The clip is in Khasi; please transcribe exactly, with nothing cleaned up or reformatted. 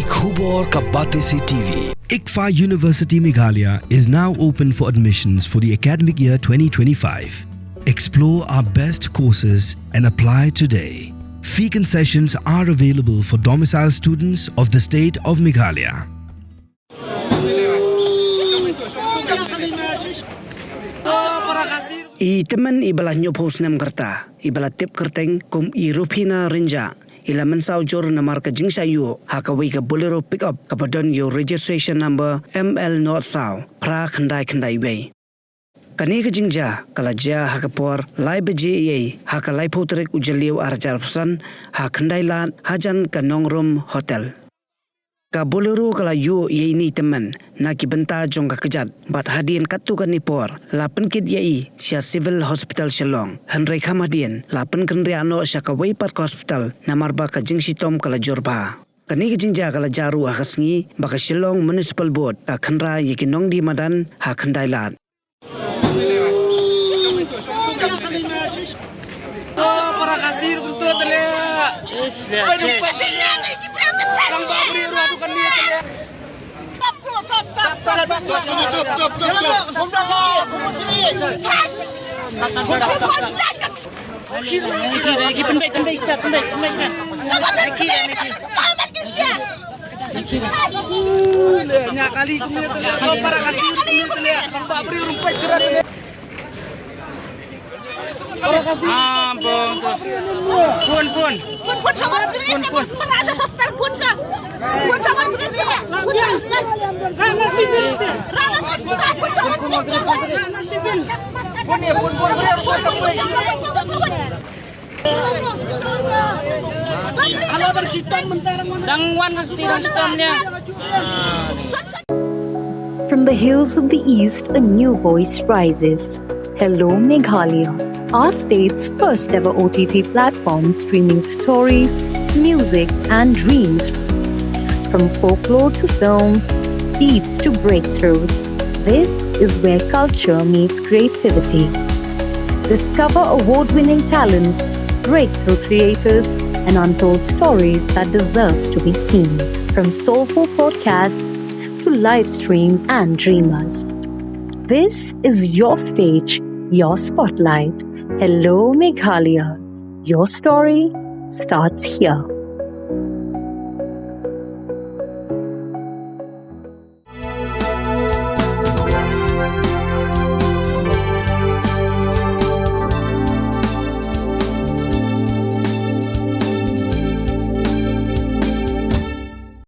Khubor ka Batesi T V. ICFAI University Meghalaya is now open for admissions for the academic year twenty twenty-five. Explore our best courses and apply today. Fee concessions are available for domicile students of the state of Meghalaya. I tymmen iba la hynñiewphew snem ka rta, iba la tip kyrteng kum i Rupina Rynjah, i la mynsaw jur namar ka jingshah ïuh ha kawei ka Bolero pickup kaba don ïa u registration number M L nought saw phra khyndai khyndai wei. Kane ka jingjia ka la jia ha ka por lai baje eiei ha ka laiphew tarik u Jylliew arhajar arphew san ha Khyndailad hajan ka Nongrum Hotel. Ka Bolero ka la ïuh ïa ine i tymmen na ki bynta jong ka kjat bad hadien katto katne por la pynkit ïa i sha Civil Hospital Shillong, hynrei kham hadien la pynkynriah noh sha kawei pat ka hospital namar ba ka jingshitom ka la jur bha. Kane ka jingjia ka la jia ruh ha ka sngi ba ka Shillong Municipal Board ka khynra ïa ki nongdie madan ha Khyndailad. Pun, pun. Pun, pun, sama sini, pun, pun. Pun, pun. Pun, sama sini, pun, sama sini. Dang wan ka siti dang stam nia. From the hills of the East, a new voice rises. Hello, Meghalaya, our state's first ever O T T platform streaming stories, music, and dreams. From folklore to films, beats to breakthroughs, this is where culture meets creativity. Discover award winning talents, breakthrough creators, and untold stories that deserves to be seen. From soulful podcasts to live streams and dreamers. This is your stage, your spotlight. Hello, Meghalaya. Your story starts here.